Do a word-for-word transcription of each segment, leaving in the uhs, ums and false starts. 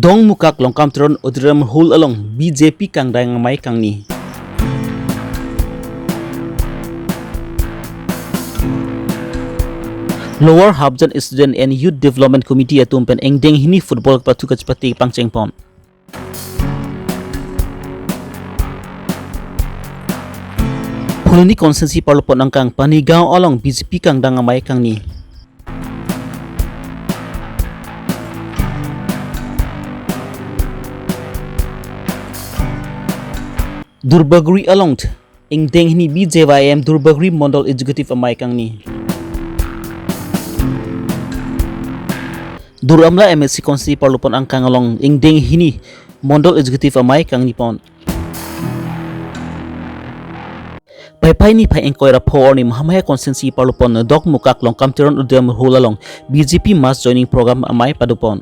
Dongmukak Longkam Teron Auditorium Hall along B J P kangdang amei kangni. Lower Hapjan Student and Youth Development Committee atum pen ingdeng hini football pathu kachepate pangchengpon. Phuloni constituency parlopon angkang Panigaon along B J P kangdang amei kangni. Durbagori along ingdeng hini B J Y M Durbagori Mondol Executive amei kangni. Duar Amla M A C constituency parlopon angkang along ingdeng hini Mondol Executive amei kangnipon. Paipai niphai ingkoi ra pho arni Mahamaya constituency parlopon Dongmukak Longkam Teron Auditorium Hall along B J P mass joining program amei padopon.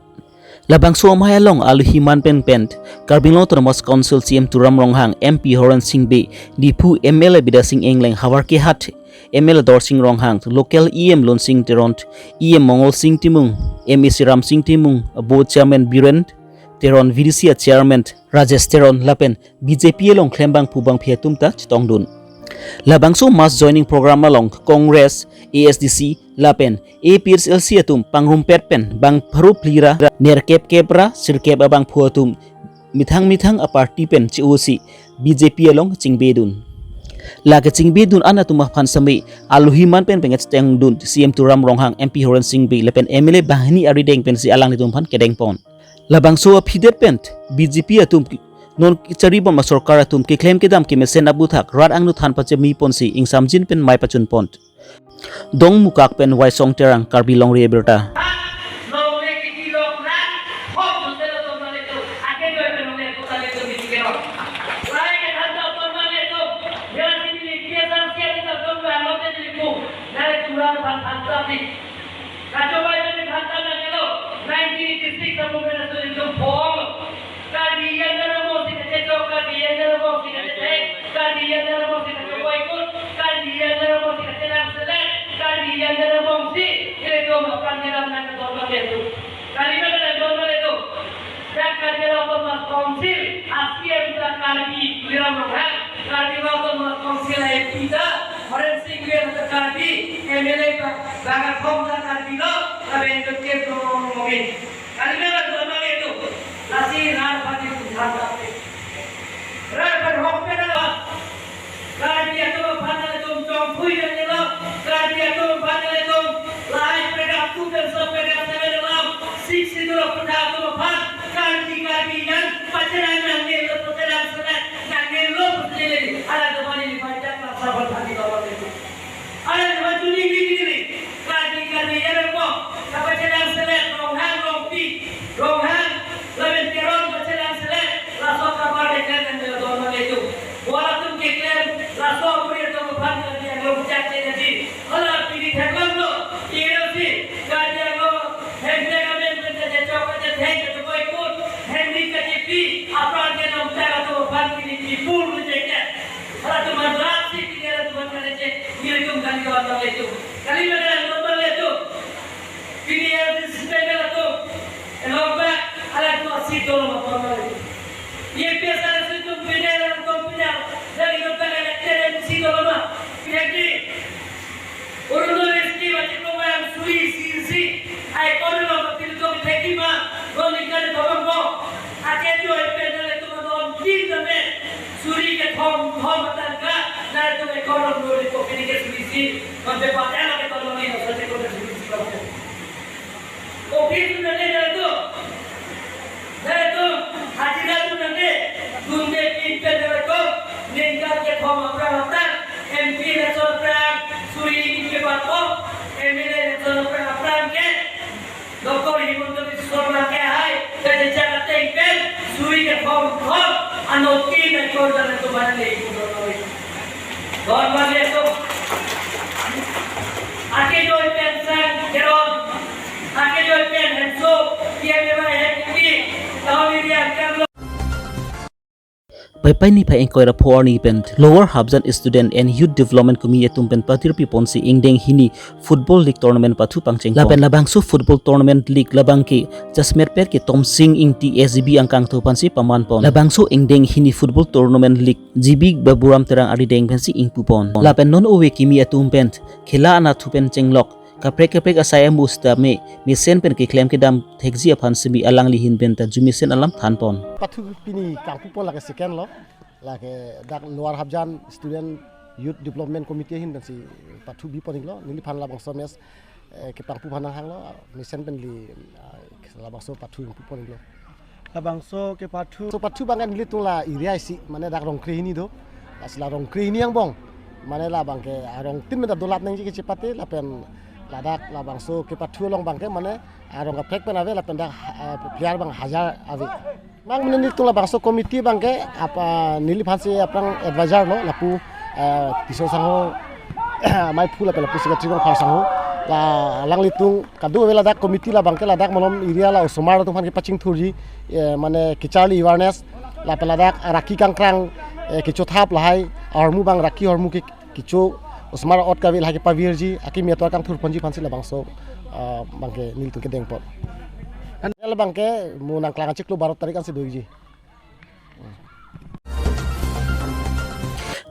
Labangso amei along alohi manpen pen Karbi Anglong Autonomous Council C E M Tuliram Ronghang, M P Horen Sing Bey, Diphu M L A Bidya Sing Engleng, Howraghat M L A Dorsing Ronghang, local E M Lunsing Teron, E M Mongol Sing Timung, M A C Ramsing Timung, Board Chairman Biren Teron, V D C Chairman Rajesh Teron lapen B J P along klembangphu bangphi atum ta chetongdun. Labangso mass joining program along Congress, A S D C lapen A P H L C atum pangrumpet pen bang pharo phli ra nerkep kep ra sirkep abangphu atum methang methang aparty pen che-osi B J P along chingbedun. La kachingbedun an atum aphan sitame alohi manpen pen chetongdun C E M Tuliram Ronghang, M P Horen Sing Bey lapen M L A banghini arideng pensi alanglitum aphan kedengpon. Labangso aphi det pen B J P atum non kacharibom asorkar atum keklem kedam kemesen aputhak rat angno than pachemiponsi ingsamjin pen mei pachunpon. Dongmukak pen Waisong Terang, Karbi Longri Abirta. Kachobai kami thansa nangnelo, nineteen eighty-six a movement aso itum pho. Karbi Anglong amosi kachechok, Karbi Anglong amosi kachethek, Karbi Anglong amosi kachobai kut, Karbi Anglong amosi kachelang selet, Karbi Anglong amosi itum apran kelam nangkadon bang itum. Kali ma kadon bang itum. Dak Karbi Anglong Autonomous Council a C E M ta Karbi Tuliram Ronghang, Karbi Anglong Autonomous Council a M P ta Horen Sing Bey ta Karbi, M L A ta Bagathom ta Karbi lo, lapen jotke Brahmo Momin. Kali ma kadon bang itum, lasi rat aphan itum than tap. Rat aphan hok pe na. Karbi atum aphan nanglitum chongphui nangnelo, Karbi atum aphan nanglitum lahai paragraph two pen sub paragraph seven alam, Sixth Schedule aputhak atum aphan, Karbi, Karbi an pachelang nangnelo, pachelang selet nangnelo, pachelang, alangtum aphan neli pajak laksa aphan thani bawa itu. Alangtum aphan chuningri neli. Karbi, Karbi Anglong, kapachelang selet, Ronghang, Rongpi, Ronghang, lapen Teron pachelang selet, laso kabar keklem nangnelo don bang itum. Bo latum keklem, laso muri atum aphan Karbi Anglong chak chenadi. Hala pini theklonglo, irosi, Karbi Anglong, hemtek amen pen kachechok, kachethek, kachobai kut, hemri kachepi, apran kenom chak atum aphan pini pipul kachethek. Halatum aphan rat si pini halatum aphan kachethek, nelitum kali don bang itum. Kali ma kadon bang itum. Pini ya di sistem atum. Elong ba, alangtum si tolong apa mai. Ye biasa si tum pini alangtum pini. Dari kota elected M C tolong ma. Jadi, urun riski macam kau yang suri si si. Ai kau dulu waktu itu kita kima. Kau ni kan tolong kau. Ake jo ipen alangtum don tin dame. Suri kethom thom atangka. Na itum ekonomi dolo ipo pini ke suri si. Konte pakai lagi ekonomi, maksudnya kau suri si kamu. Office tu nangne dah tu. Dah tu, hajira tu nangne. Dunde pinpen dah tu. Ningkat kethom aphrang aphrang. M P election aphrang, suri ni ke patong. M L A election aphrang aphrang ke. Doctor Himanta Biswa Sarma ke hai. Kajejak ateng pen, suri kethom thom. Anut ke na kor dan tu mana le ibu dorong. Don bang itum. Ake joi pen sang Teron. Ake joi pen Hemso. Dia memang happy. Tahun ini akan lo. Paipai niphai ingkoi ra pho arni pen Lower Hapjan Student and Youth Development Committee atum pen patirpi ponsi ingdeng hini football league tournament pathu pangcheng pon. Lapen labangso football tournament league labang ke Jasmet per ke Tomsing Ingti S G B angkangthu aphansi paman pon. Labangso ingdeng hini football tournament league G B Baburam Terang arideng pensi ingpu pon. Lapen non ove kimi atum pen khela anatthu pen chenglok kaprek kaprek asai amu sitame mesen pen keklem kedam thekji aphan simi alangli ahin pen ta arjumesen alam than pon. Pathu pini kangpu pon lake second lo, lake dak Lower Hapjan Student Youth Development Committee ahin pensi pathu bi pon iklo, neliphan labangso match, eh, kepangpu aphan nanghanglo, mesen pen neli, ah, labangso pathu ingpu pon iklo. Labangso kepathu. So pathu abang ke nelitum la area isi, mane dak Rongkre hini do. Lasi la Rongkre hini angbong, mane labang ke arongtin mena dolat nangji kechepate lapen ladak labangso kepathu along abang ke mane arong kaprek pen ave lapen dak, eh, player abang hajar ave. Bang mane nelitum labangso committee abang ke apa neliphansi aphrang advisor lo lapu, eh, Tisso sangho, Maiphu lapen lapu secretary Rongphar sangho. La alanglitum kado ave ladak committee labang ke ladak malom area la osomar atum aphan kepachingthurji, eh, mane kecharli awareness lapen ladak raki kangkrang, eh, kechothap lahai ahormu abang raki ahormu ke kecho osomar ot kave lahai kepavirji akimi atovar kangthur ponji aphansi labangso, ah, abang ke nelitum kedeng pon. Kan labang ke mo nangklang achiklo baro tarik ansi doji.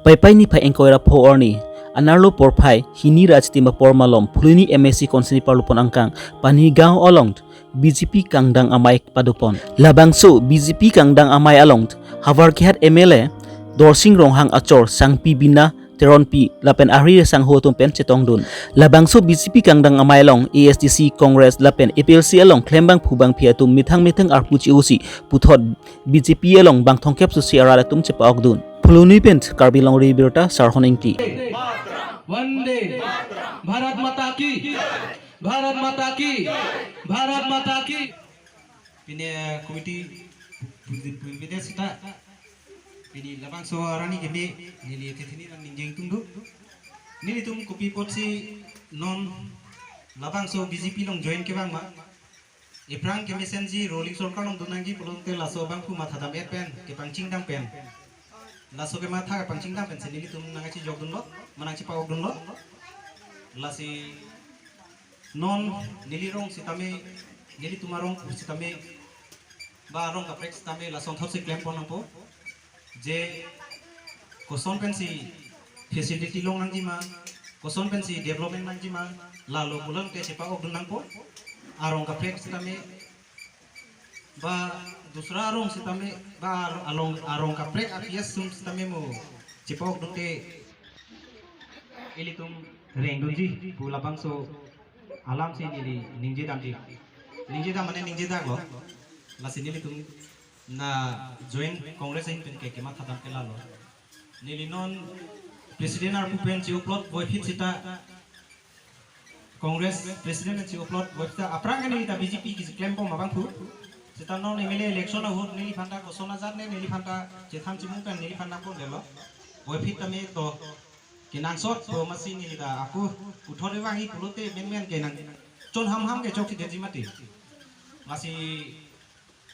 Paipai niphai ingkoi ra pho arni anerlo porphai hini ra chitim apor malom Phuloni M A C constituency parlupon angkang Panigaon along B J P kangdang amei padopon. Labangso B J P kangdang amei along Howraghat M L A Dorsing Ronghang achor Sangpi Bina Teronpi lapen ari sangho atum pen chetongdun. Labangso B J P kangdang amei along A S D C, Congress lapen A P H L C along klembangphu bangphi atum methang methang arpu che-osi puthot B J P along bang thomkep susi arat atum chepa-okdun. Phuloni pen Karbi Longri Abirta, Sarhon Ingti. Vande भारत माता की, भारत माता की, भारत माता की। Pini, eh, committee pu-, pu-, pu-, pini sita, pini labangso arni keme, neli athe thini nang ningjeng tungdu. Nelitum kopi apotsi non labangso B J P along join kevang ma. Ephrang kemesenji ruling sorkar along dun nangji pulote laso abangphu mathadam-et pen, kepangchingdam pen. Laso kematha kepangchingdam pensi nelitum nangkachijokdunlo, ma nangchepa-okdunlo. Lasi non neli rong sitame, nelitum arong sitame, ba arong kaprek sitame lason thotsi klem pon nangpo. Je koson pensi facility long nangji ma, koson pensi development nangji ma, lalo pulote chepa-okdun nangpo. Arong kaprek sitame, ba dusra arong sitame, ba along arong kaprek apias sum sitame mo chepa-okdunte ilitum rengdunji pu labangso alamsi neli ningjedamji. Ningjedam mane ningjedaklo. Lasi nelitum na join Congress ahin pen ke kemathadam ke lalo. Neli non President arpu pen che-uplot voiphit sita Congress President pen che-uplot voiphit sita aphrang ke neli ta B J P kisi klem pon ma bangphu. Sita non M L A election ahut neliphan ta koson ajat ne neliphan ta chethang chimung pen neliphan nangpondetlo. Voiphit tame to kenangsot po masi neli ta ako puthot vangji pulote menmen ke nangchon hamham ke chokchedetji mati. Lasi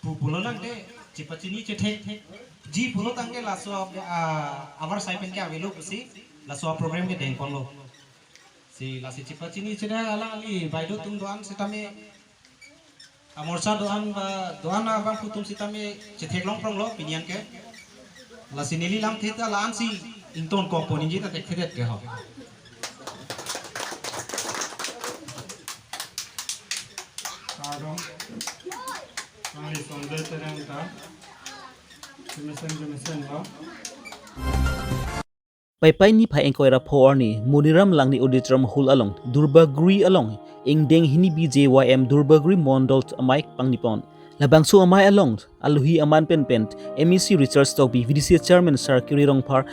pu pulo tangte chepachini chethekji pulo tangte laso, ah, abar sai pen ke avelo pusi laso program kedeng ponlo. Si lasi chepachini chethek alangli baideo atum do-an sitame, amorcha do-an ba do-an abangphu atum sitame chetheklong pronglo pini an ke. Lasi neli lamthe ta la-ansi ingtonkokpo ningje ta thekthedet ke ho. Kardom. Nangli Sanjay Terang ta. Jemesen jemesen lo. Paipai niphai ingkoi ra pho arni Moniram Langni Auditorium Hall along Durbaguri along ingdeng hini B J Y M Durbaguri Mondol amei pangni pon. Labangso amei along alohi aman pen pen M A C Richard Tokbi, V D C Chairman Sarkiri Rongphar,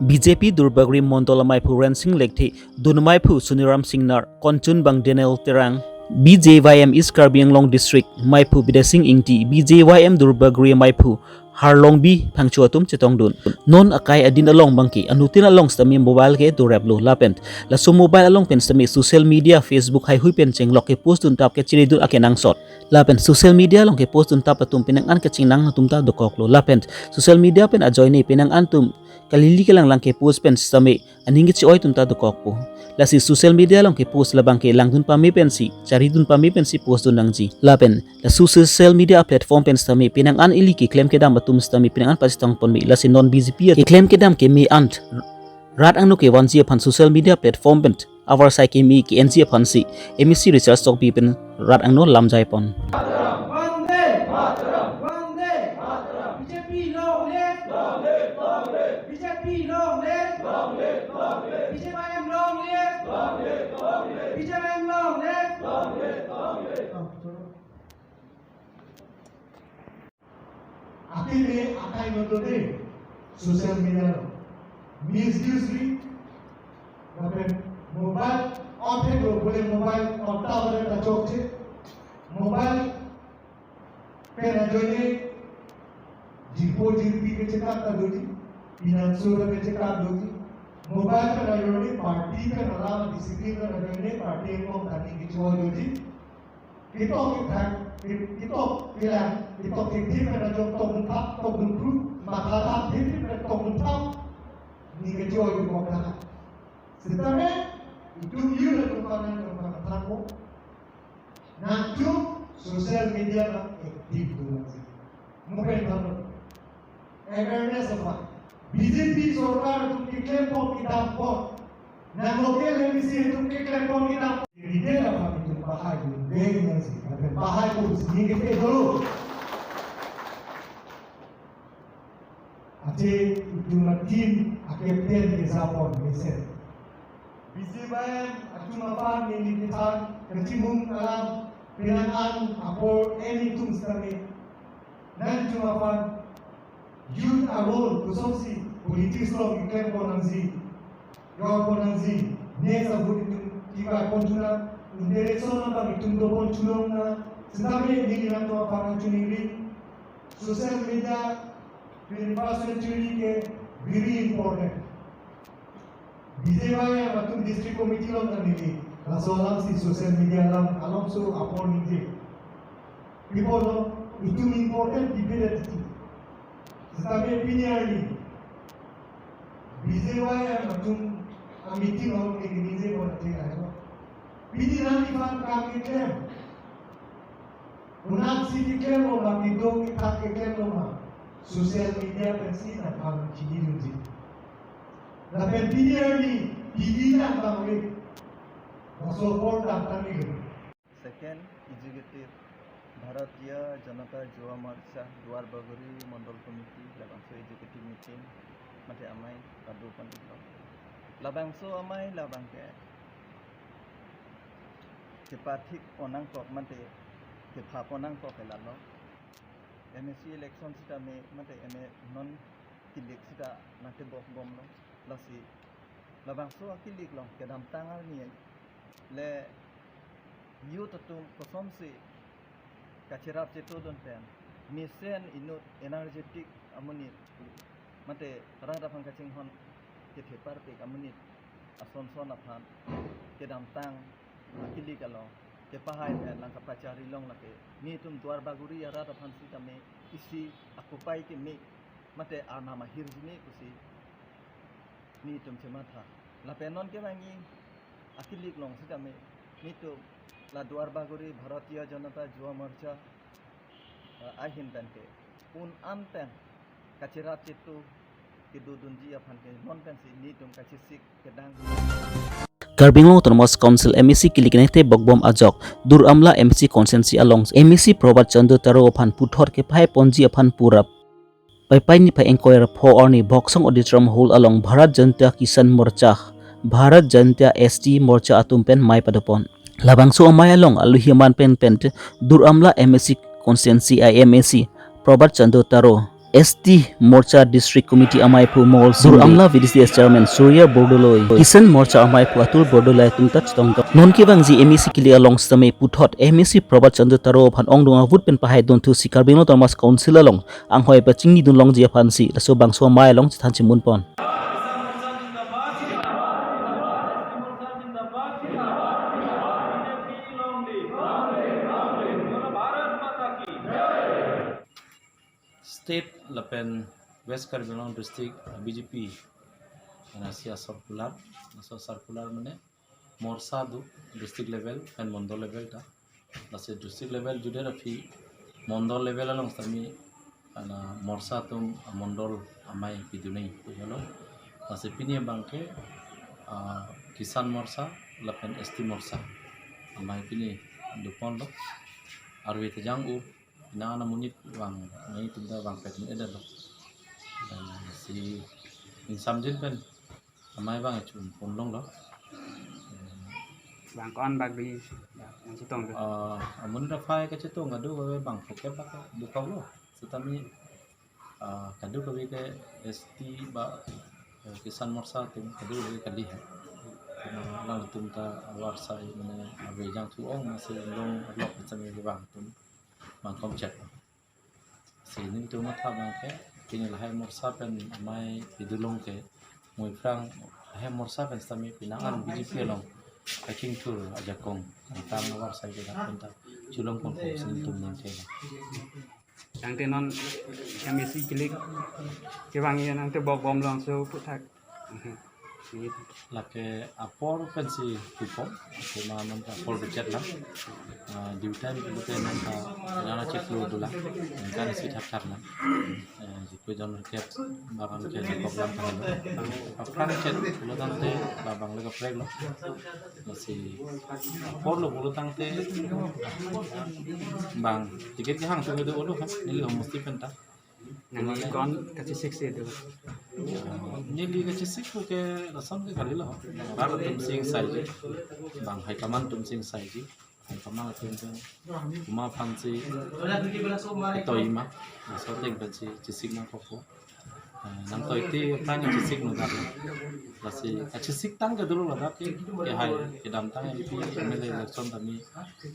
B J P Durbaguri Mondol ameiphu Rensing Lekthe, dun ameiphu Suniram Singnar, konchun bang Daniel Terang, B J Y M East Karbi Anglong District ameiphu Bidya Sing Ingti, B J Y M Durbaguri ameiphu Harlongbi Phangcho atum chetongdun. Non akai adin along abangke anuttin along sitame mobile ke doreplo lapen laso mobile along pen sitame social media, Facebook haihui pen chenglok kepost duntap kechiridun akenangsot. Lapen social media along kepost duntap atum penang an kachingnang atum ta dokoklo lapen social media pen ajoine penang an atum kalili kalanglang kepost pen sitame aning kechi-oi atum ta dokokpo. Lasi social media along kepost labangke langdun pame pensi, charidun pame pensi post dun nangji. Lapen laso social media platform pen sitame penang an ili keklem kedam atum sitame penang an pachetongpon me. Lasi non B J P keklem kedam keme an rat angno kevanji aphan social media platform pen avarsai keme ke-enji aphansi M A C Richard Tokbi pen rat angno lamjaipon. Vande Mataram! Vande Mataram! B J P long live! Long live! Long live! B J P long live! Long live! Long live! B J P long live! Long live! Long live! B J P long live! Long live! Long live! Athe akai nodode social media lo. Misuse ri. Lapen mobile othek lo bole mobile otta bole ta chokche. Mobile pen ajoine jirpo jirpi kechekak ta doji. Pinanso ta kechekak doji. Mobile pen ajoine party pen alam discipline pen ajoine party kong tani kecho doji. Kitok kithak, ki-, kitok kilang, kitok kithi pen ajok tok muthak, tok muthru, matha thap thi thi pen tok muthak. Ni kecho itum kok thak. Sitame, itum youth atum aphan nangtum aphan thakpo. Nangtum social media na active dun nangji. Mo pen thakpo. Awareness aphan. B J P sorkar atum keklempon kedampon. Nang local M A C atum keklempon kedampon. Ride aphan itum pahai dun veng nangji. Lapen pahai pu sini ke dolo. Athe itum a-team a-captain kejapon mesen. B J Y M atum aphan neli kethan kachimung alam penang an apor en itum sitame. Nangtum aphan youth a-role kosonsi politics along keklempon nangji, jorpon nangji, next a-vote itum kivai pon thu nang, interaction abang itum dopon thu nang, sitame neli nangtum aphan nangchiningri, social media twenty-first century ke very important. B J Y M atum district committee along nangli, laso alamsi social media alam alongso apor ningje. People lo, itum important debate ati. Sitame pini arni B J Y M atum a-meeting along neli ningje pon athe kailo. Pini nangliphan kam keklem. Konatsi keklem lo ma, kedo kethak keklem lo ma, social media pensi nangphan chini dunji. Lapen pini arni T V nangphan ri. Laso apor damtang ni. Second Executive Bharatiya Janata Yuva Morcha Duarbagori Mondol Committee labangso executive meeting mate amei pado pon iklo. Labangso amei labangke chepathik pon nangkok mate kepha pon nangkok ke lalo. M A C election sitame mate M A non kilik sita nangtebok bomlo. Lasi labangso akilik along kedamtang arni le youth atum kosonsi kacherap chetodun pen mesen inut energetic amonit mate rat aphan kachinghon kethe parpik amonit asonson aphan kedamtang akilik along kepahai pen lang kapachari long lake netum Duarbagori arat aphan sitame isi akopai keme mate arnam ahirjume pusi netum chematha. Lapen non kevangi akilik along sitame netum la Duarbagori Bharatiya Janata Yuva Morcha, eh, ahin pen ke un an pen kacherap cheto kedodunji aphan ke non pensi netum kachesik kedang. Karbi Anglong Autonomous Council M A C kilik nangtebok bom ajok Dur Amla M A C constituency along M A C Prabhat Chandra Taro aphan puthot kepahai ponji aphan pura Paipai niphai ingkoi ra pho arni Boksong Auditorium Hall along Bharat Janta Kisan Morcha, Bharat Janta S T Morcha atum pen mei padopon. Labangso amei along aluhi aman pen pen Dur Amla M A C constituency I M A C Prabhat Chandra Taro, S T Morcha District Committee amaiphu Mongol Singh, Amla V D C S Chairman Surya Bordoloi, Kisan Morcha amaiphu Atul Bordoloi atum ta chetongdok. Non kevangji M A C kilik along sitame puthot M A C Prabhat Chandra Taro aphan ongdung ahut pen pahai dunthu si Karbi Anglong Autonomous Council along anghoi pachingnidun longji aphansi laso bangso amei along chethan chimunpon. State lapen West Karbi Anglong District B J P, ana isi a-circular, laso circular mane Morcha do district level pen mondol level ta. Lasi district level judet aphi mondol level along sitame ana Morcha atum amondol amei pidun nangji pu helo. Lasi pini abangke, ah, Kisan Morcha lapen S T Morcha amei pini doponlo. Arve ta jang-u, pini ana monit vang, nangtum ta vangpet un-edetlo. Lasi ingsamjin pen amei abang chunpon longlo. Bang ko-an bak di, ya, nangchetong do. Ah, amonit aphai kachetong kadokave bang phokep bak dokoklo. Sitame, ah, kadokave ke S T ba, eh, Kisan Morcha atum kadokave kali hai. Karena alangtum ta avarsai mane ave jangthu ong masi long arlok sitame bang atum bang komchet. Si nelitum matha abangke, pini lahai Morcha pen amei pidun long ke, mo aphrang lahai Morcha pen sitame penang an B J P along pachinghur ajakong, angtan avarsai kedak pen ta chulongpon po si nelitum ningke. Tangte non M A C kilik kevang ya nangte bok bom long so puthak. Lake apor pensi pupo, cuma non apor bechet lang. Ah, due time pulote non ta, nana chiklo dolang, ningkan isi thakthak lang. Eh, jikwe jon ket, bagan ket, jikok lang tanglo. Aphrang ket pulo tangte, babang le kaprek lo. Lasi apor lo pulo tangte, bang ticket kehang atum do-olo kan, neli homosti pen ta. Nangli ko-an kachesik si do? Neli kachesik pu ke lason ke kalilo. Rat atum si ingsaiji. Bang high command atum si ingsaiji. High command atum pen komat aphansi ketoi ma, laso ateng pensi chesik nangkokpo. Eh, nangtoi te aphrang chesik non dak. Lasi kachesik tang ke dolo ladak ke, kehai kedamtang M P M L A election tame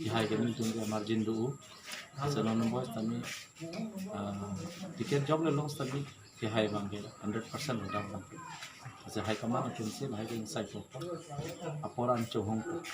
kehai ke nelitum ke margin do-u. Lasi non boys tame, ah, ticket jok le long sitame kehai abangke hundred percent ladak abangke. Lasi high command atum si lahai ke ingsai po, apor an chohong po.